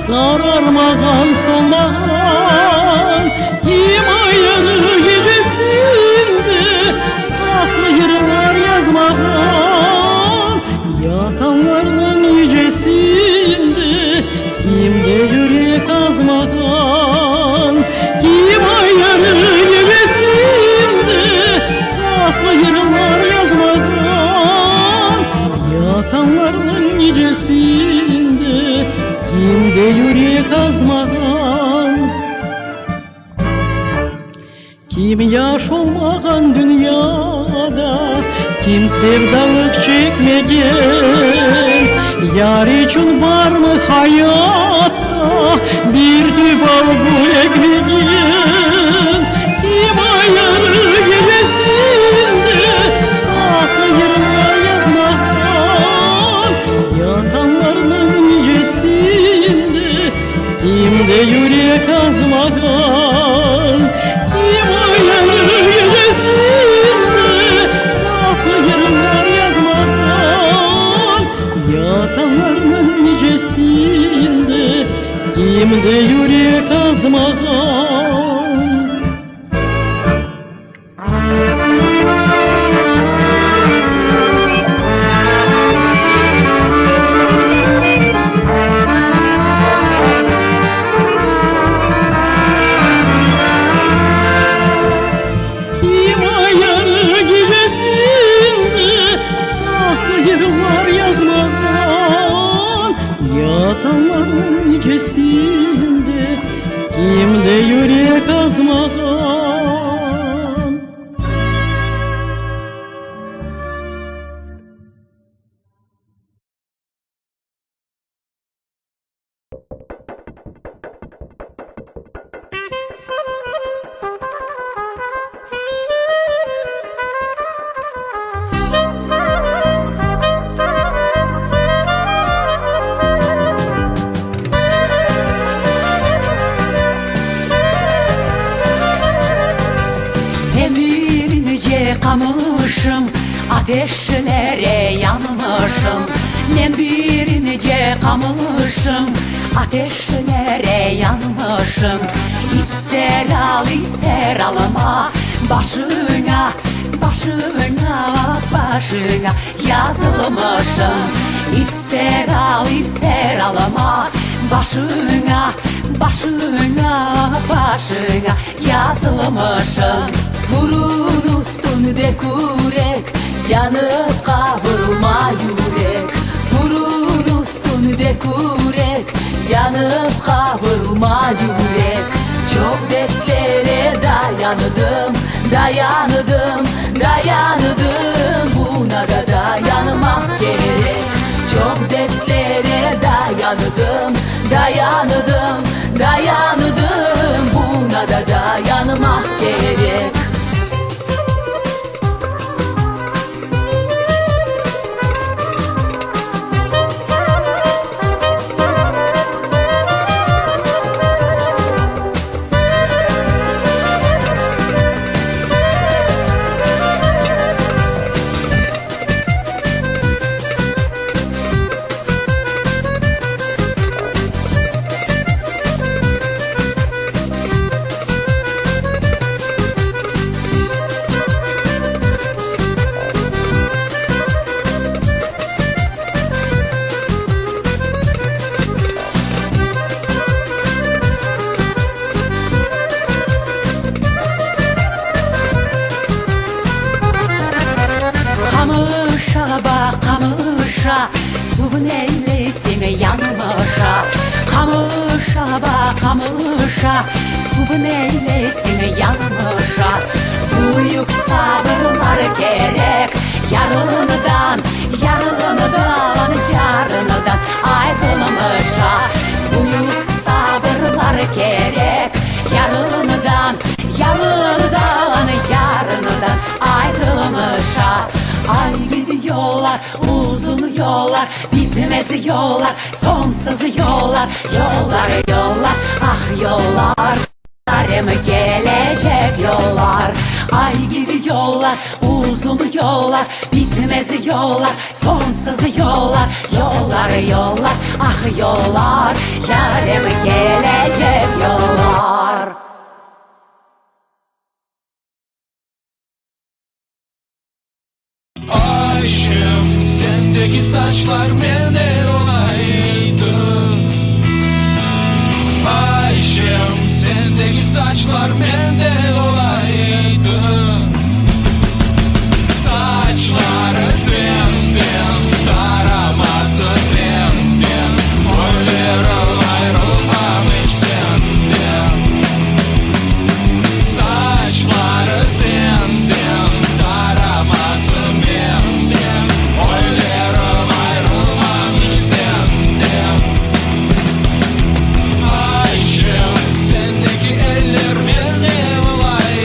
Sararmağan, solmağan. Kim ayarı gecesinde Tatlı yırlar yazmağan? Yatanlarnıñ nicesinde Kimde yürek azmağan? Kim ayarı gecesinde Tatlı yırlar yazmağan? Yatanlarnıñ nicesinde Kimde yürek azmağan? Kim yaş olmağan dünyada, Kim sevdalıq çekmegen? Yar içün barmı hayatta Bir tüp al-gül ekmegen? Kim ayarı gecesinde Tatlı yırlar yazmağan? Yatanlarnıñ nicesinde Kimde yürek azmağan? Kim ayarı gecesinde Tatlı yırlar yazmağan? Yatanlarnıñ nicesinde Kimde yürek azmağan? Kim ayarı gecesinde tatlı yırlar yazmağan, Yatanlarnıñ nicesinde kimde yürek azmağan? Men bir ince qamışım, Ateşlere yanmışım. Men bir ince qamışım, Ateşlere yanmışım. İster al, ister alma, Başıña, başıña, başıña yazılmışım. İster al, ister alma, Başıña, başıña, başıña yazılmışım. Furun üstünde kürek, Yanıp qavurma yürek. Furun üstünde kürek, Yanıp qavurma yürek. Çoq dertlere dayandım, dayandım, dayandım, Buna da dayanmaq kerek. Çoq dertlere dayandım, dayandım, dayandım, Buna da dayanmaq kerek. Qamışa baq, qamışa, Suv neyleysiñ yanmışa? Qamışa baq, qamışa, Suv neyleysiñ yanmışa? Büyük sabırlar kerek, Yarından, yarından, yarından ayrılmışa. Büyük sabırlar kerek, Yarından, yarından, yarından ayrılmışa. Ay gidi yollar, uzun yollar, bitmez yollar, sonsuz yollar, yollar, yollar, ah yollar. Yarem gelecek yollar, ay gibi yollar, uzun yollar, bitmez yollar, sonsuz yollar, yollar, yollar, ah. yollar, Yarem kelecek yollar. Ayşem, sendeki saçlar menden olaydı. Ayşem, sendeki saçlar menden olaydı. Saçları senden, taraması menden, Oylarım ayrılmam hiç senden. Saçları senden, taraması menden, Oylarım ayrılmam hiç senden. Ayşem, sendeki eller menden olaydı.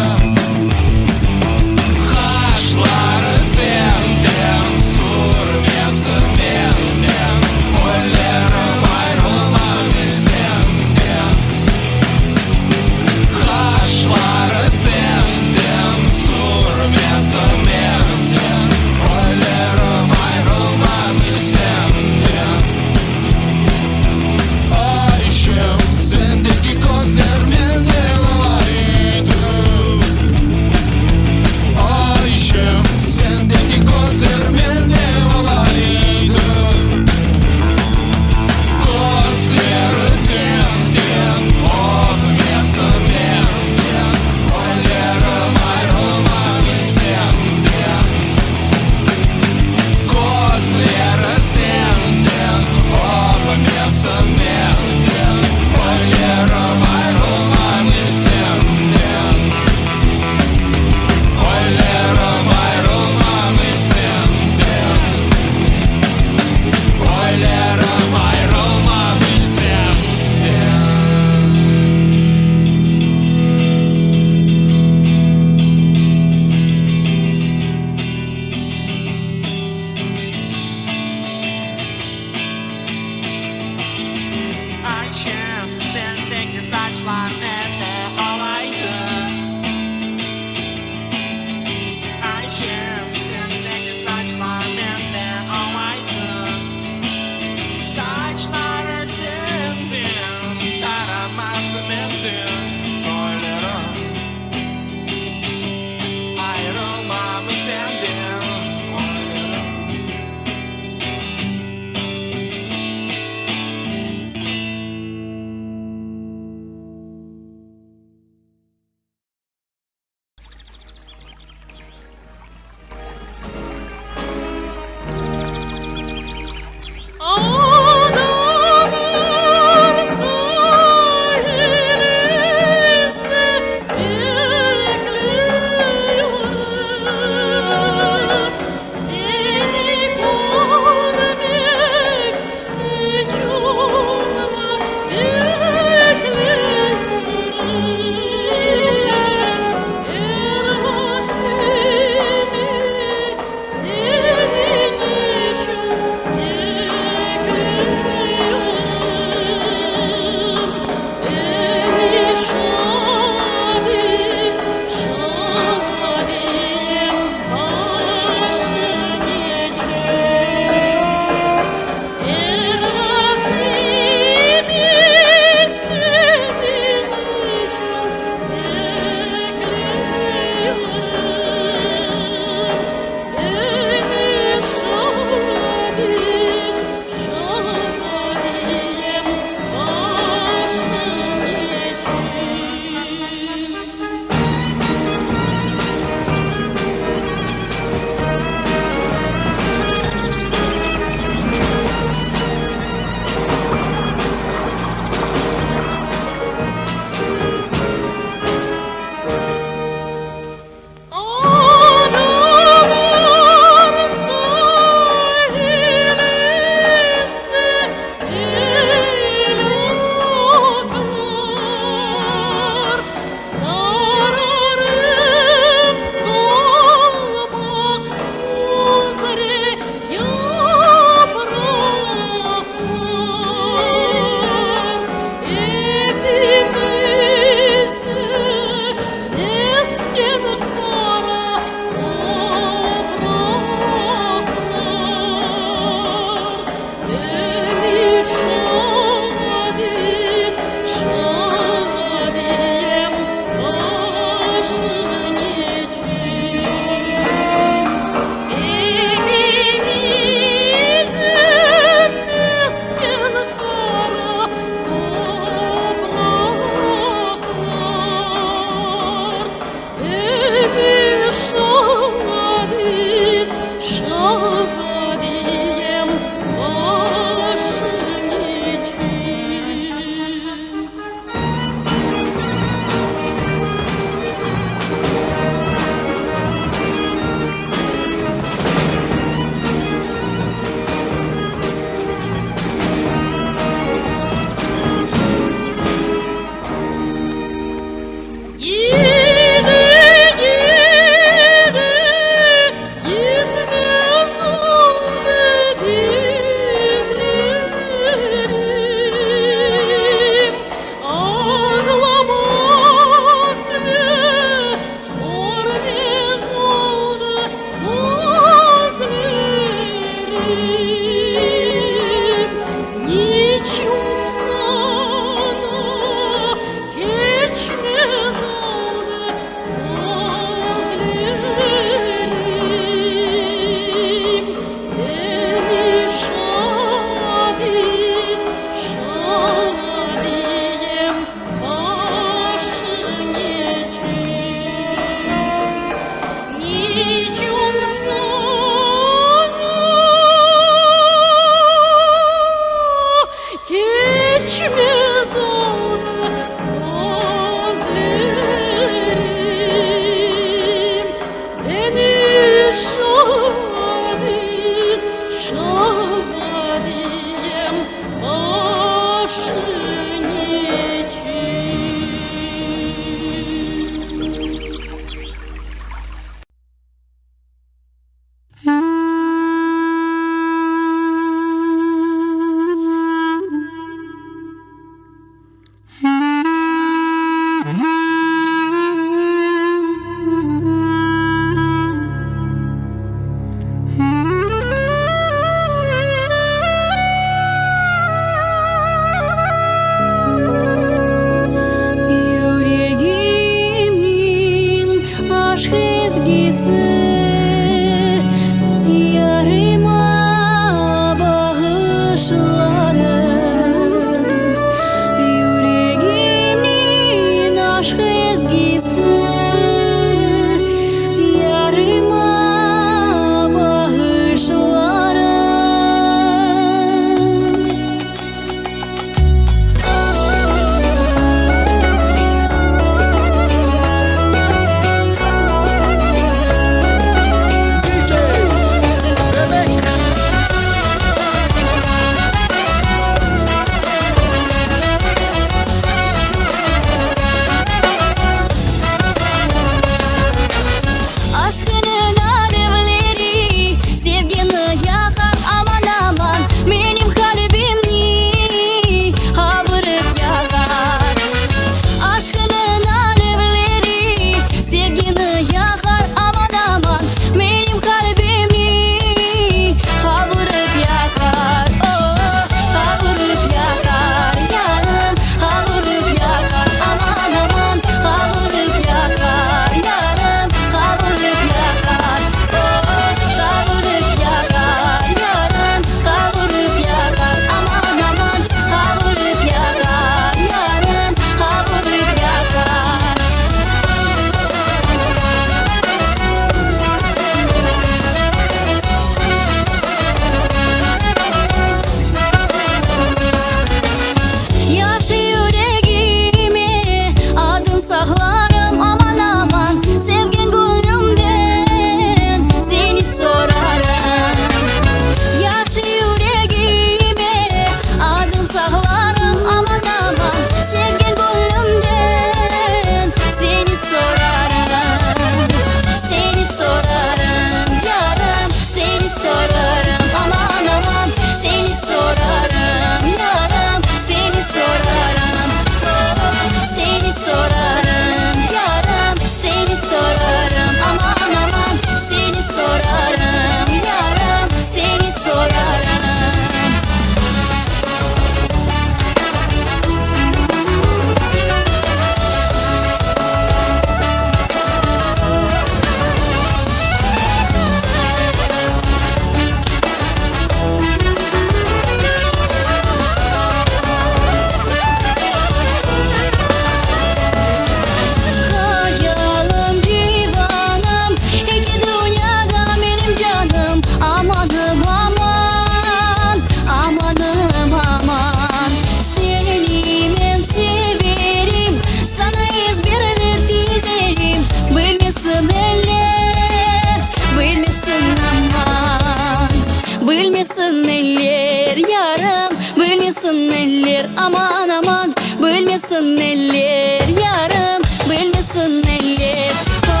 Bilmesin eller, aman, aman, Bilmesin eller, yarım, Bilmesin eller, o,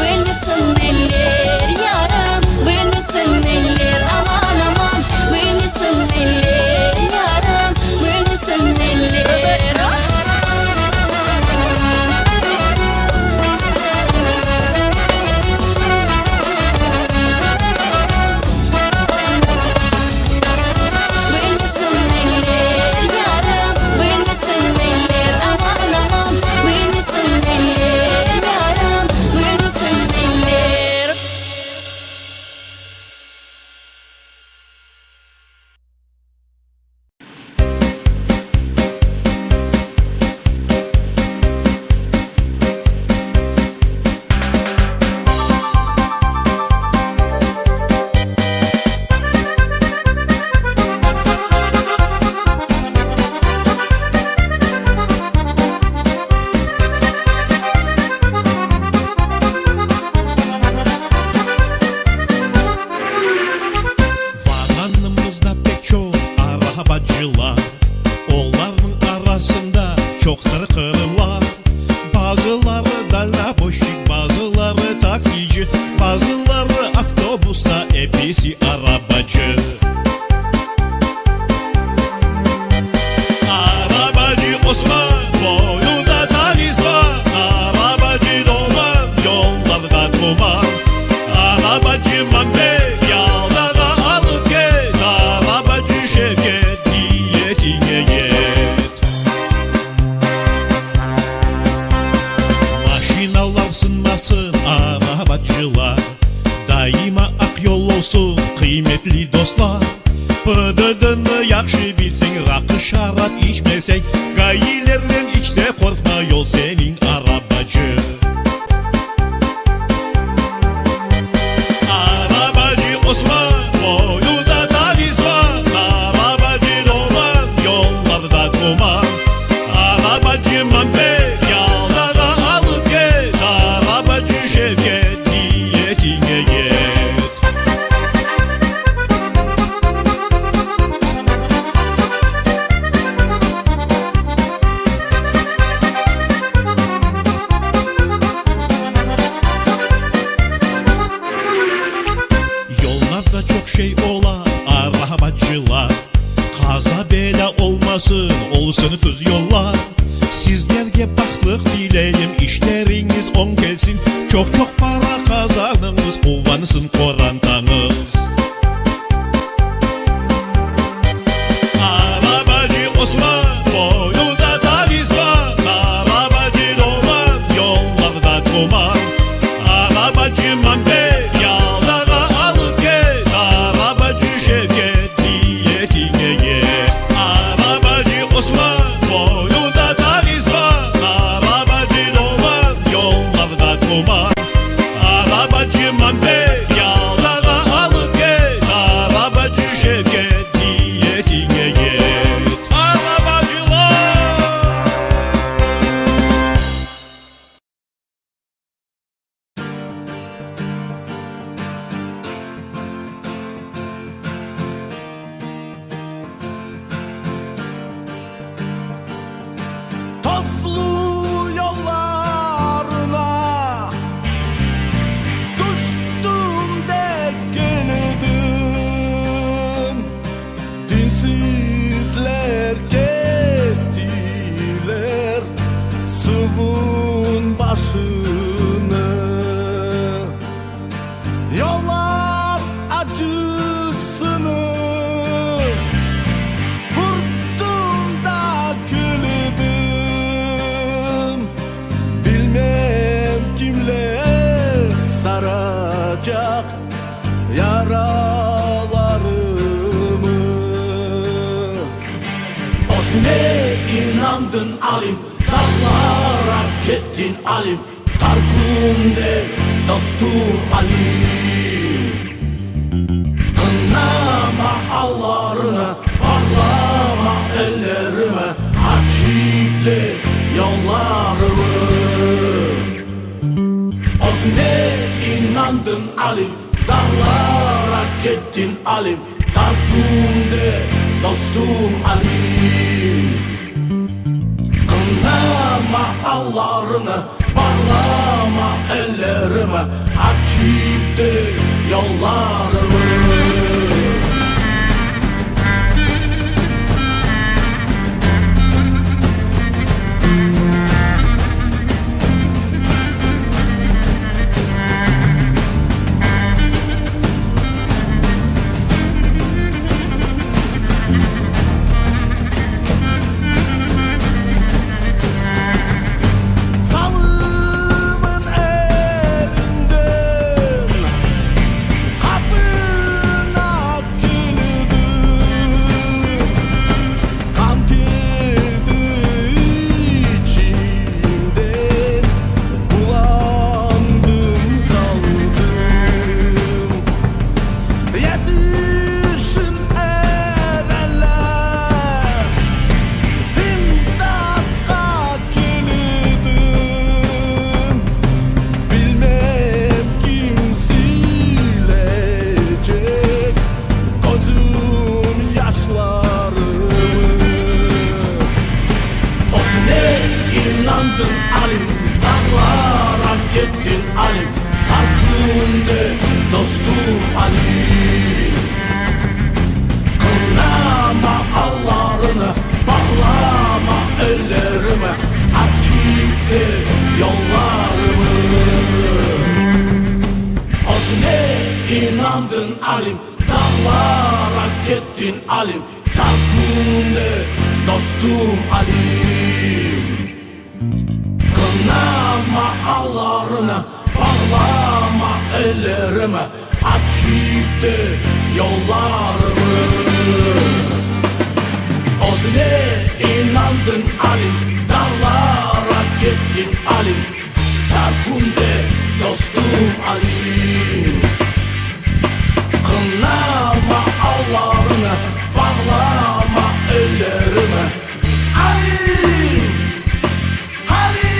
Bilmesin eller, yarım, Bilmesin eller, aman, aman, Bilmesin eller, yarım, Bilmesin eller, o. Bilmesin eller, yarım, Bilmesin eller, aman, aman, Bilmesin eller, yarım, Bilmesin eller. Vatanımızda pek çoq arabacılar, Olarnıñ arasında çoqtır qırımlar. Bazıları dalnobойщик, bazıları taksici, Bazıları avtobusta, episi arabacı. Arabacı Osman, boynunda talizman, Arabacı Noman, yollarda duman. Arabacı Mambet, Yaltağa alıp ket, Arabacı Şevket, niyetine yet. Maşinalar sınmasın, arabacılar, Daima aq yol olsun, qıymetli dostlar. PDDnı yahşı bilseñ, raqı, şarap içmeseñ, GAİlerden iç te qorqma, yol seniñ, arabacı. Arabacı Osman, boynunda talizman, Arabacı Noman, yollarda duman. Arabacı Mambet, Yaltağa alıp ket, Arabacı Şevket, niyetine yet. Yollarda çoq şey ola, arabacılar, Qaza-belâ olmasın, olsun tüz yollar. Sizlerge bahtlıq tileyim, işleriñiz oñ kelsin, Çoq-çoq para qazanıñız, quvansın qorantañız. Arabacı Osman, boynunda talizman, Arabacı Noman, yollarda duman. Arabacı Mambet, Yaltağa alıp ket, Arabacı Şevket, niyetine yet. Arabacı Osman, boynunda talizman, Arabacı Noman, yollarda duman. Arabacı Mambet, Yaltağa alıp ket, Arabacı Şevket, niyetine yet. Arabacılar! Tozlu yollarına tüştüm de keldim, Dinsizler kestiler suvun başını. Yollar acısını kördim da küldim, Bilmem kimler saracaq yaralarımı. Özüne inandın Alim, dağlara kettin Alim, Tar künde dostum Alim. Qınama allarını, bağlama ellerimi, Açıp de yollarımı. Özüne inandın Alim, dağlara kettin Alim, Tar künde dostum Alim. Açıp de yollarımı. Zalımın elinden qapına keldim, Qan keldi içimden, bulandım qaldım. Yetişin erenler, imdatqa keldim, Bilmem kim silecek közüm yaşlarımı. Özüne inandıñ Alim, Dağlara kettiñ Alim, Tar künde dostum Alim. Qınama allarını, Bağlama ellerimi, Açıp ber yollarımı. Özüne inandıñ Alim, Dağlara kettiñ Alim, Tar künde dostum Alim. Qınama allarını, Bağlama ellerimi, Açıp ber yollarımı. Özüne inandıñ Alim, Dağlara kettiñ Alim, Tar künde dostum Alim. Qınama allarını, Bağlama ellerimi, Alim! Alim!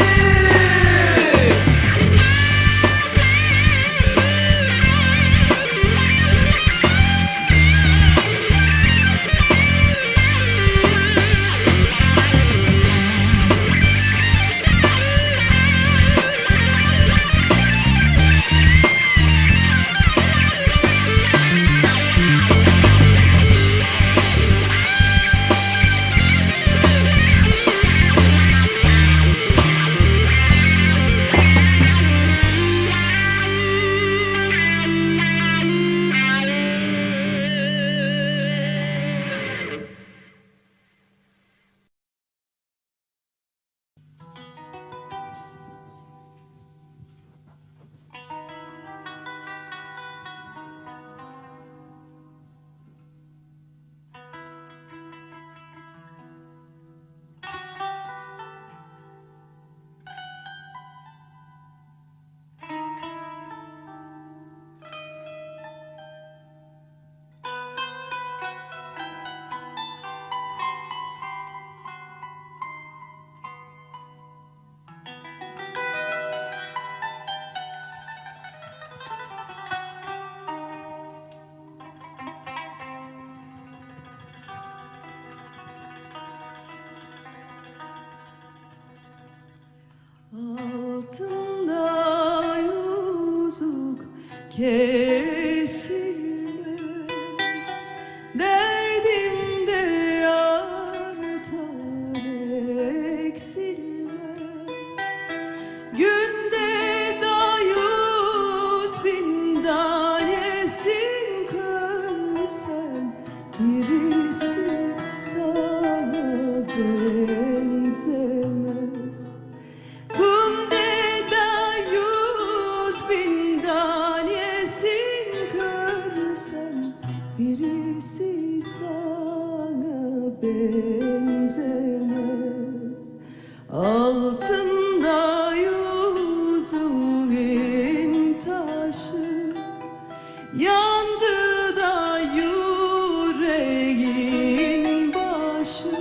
Altında yüzük kesilmez, Derdim de artar, eksilmez. Günde da 100.000 danesin körsem, Birisi saña beñzemez. Künde da 100.000 danesin körsem, Birisi saña beñzemez. Altında yüzügiñ taşı, Yandı da yüregiñ başı.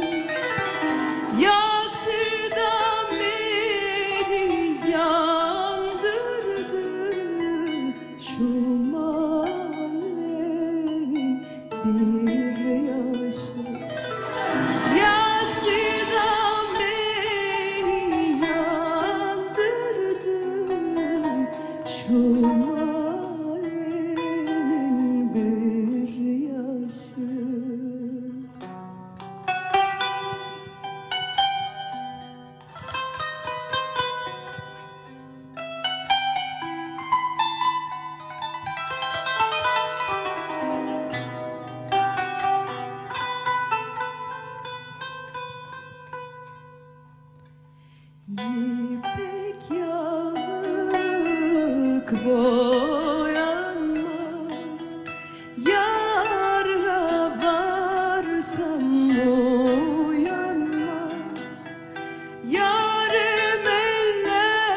Yaqtı da meni yandırdı, Şu maaleniñ bir yaşı. Yaqtı da meni. Yipek yanıq boyanmaz, Yarğa barsam uyanmaz. Yarım eller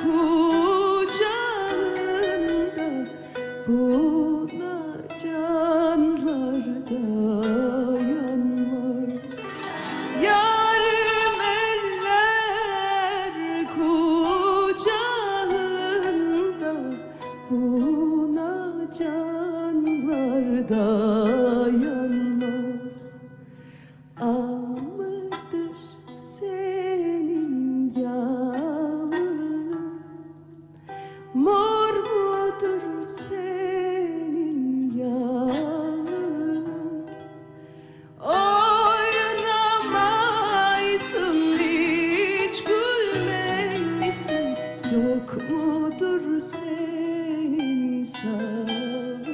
quçağında, Buna canlar dayanmaz. Yarım eller quçağında, Buna canlar dayanmaz. Al mıdır seniñ yalığıñ, Mor mudır seniñ yalığıñ? Oynamaysıñ, iç külmeysiñ, Yoq mudır seniñ sağlığıñ?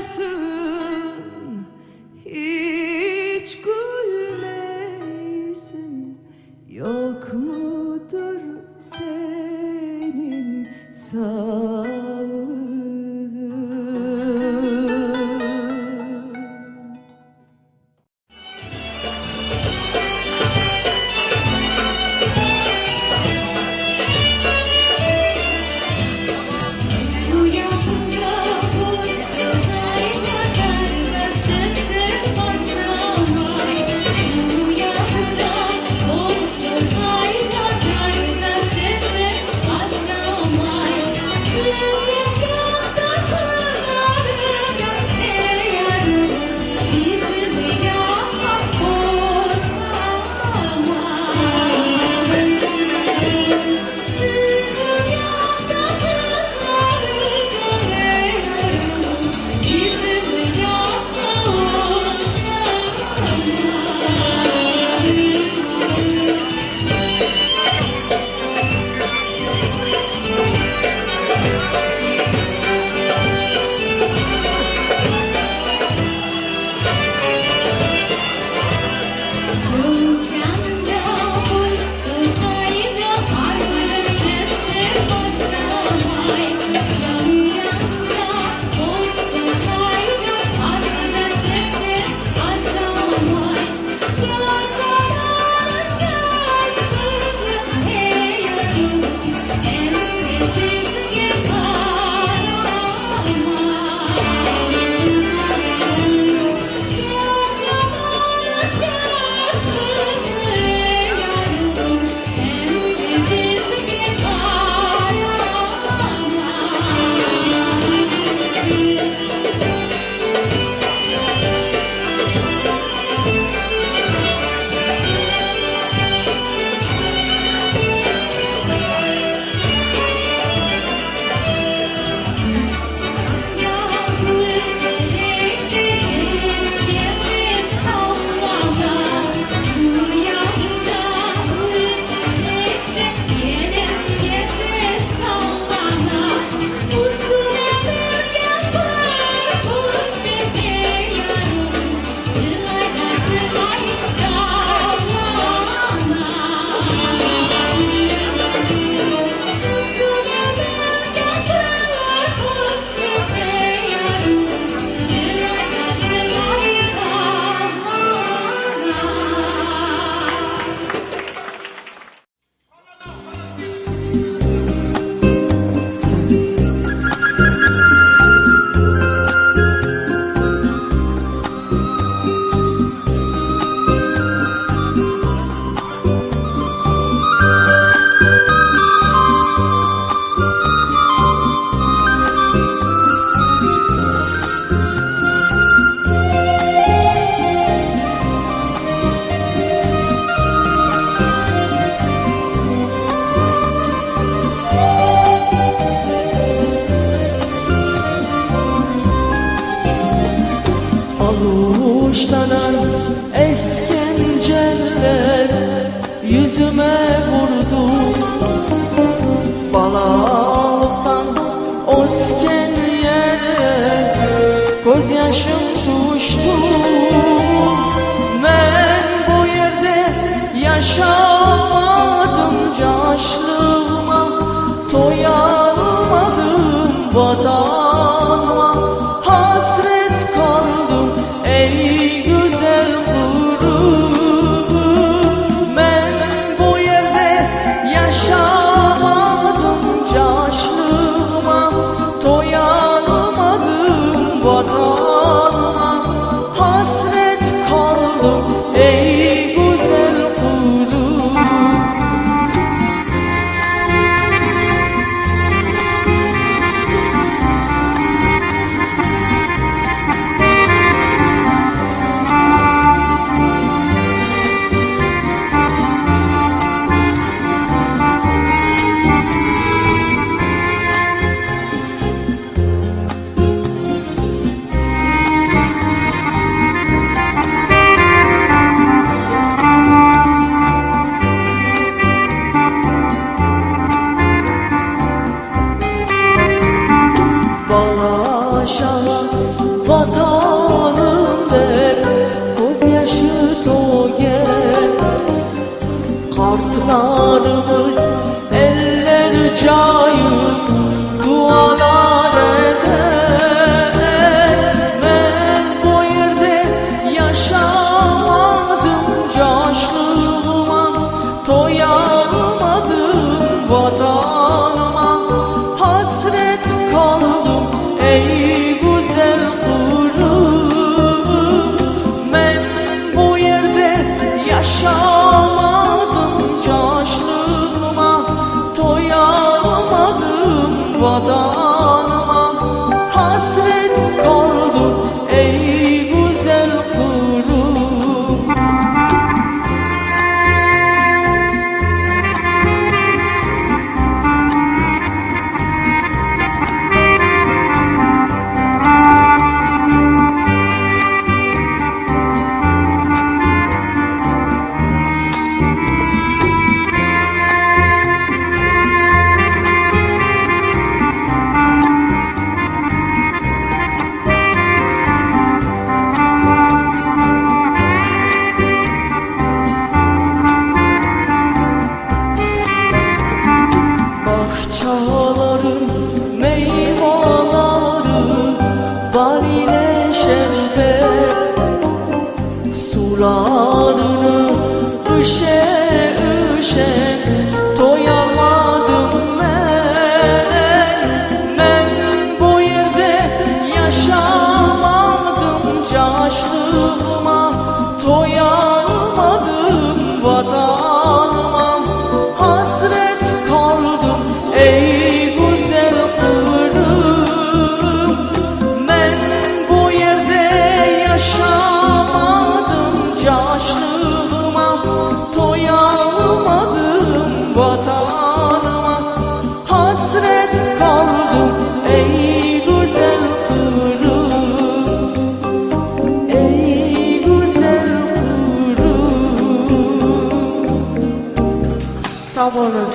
Oynamaysıñ, iç külmeysiñ, Yoq mudır seniñ sağlığıñ? Aluştadan esken yeller yüzüme vurdu. Balalıqtan ösken yere közyaşım tüştü. Yaşamadım caşlığıma, Toyalmadım Vatanıma, Hasret qaldım, ey güzel Qırımım. Men bu yerde yaşamadım caşlığıma, Toyalmadım Vatanıma, Hasret qaldım, ey güzel Qırım. Bala-şağa Vatanım der, közyaşı töger. Qartlarımız eller cayıp dualar eder. Men bu yerde yaşamadım caşlığıma, Toyalmadım Vatanıma, hasret qaldım, ey güzel Qırımım. Men bu yerde yaşamadım caşlığıma, Toyalmadım Vatanıma, hasret qaldım, ey güzel Qırım. Bağçaların meyvaları bal ile şerbet, Sularını işe işe toyalmadım men. Men bu yerde yaşamadım caşlığıma, Toyalmadım Vatanıma, hasret qaldım, ey güzel Qırım. Men bu yerde yaşamadım caşlığıma, Toyalmadım Vatanıma, hasret qaldım, ey güzel Qırım. Ey güzel Qırım. Sağ oluñız.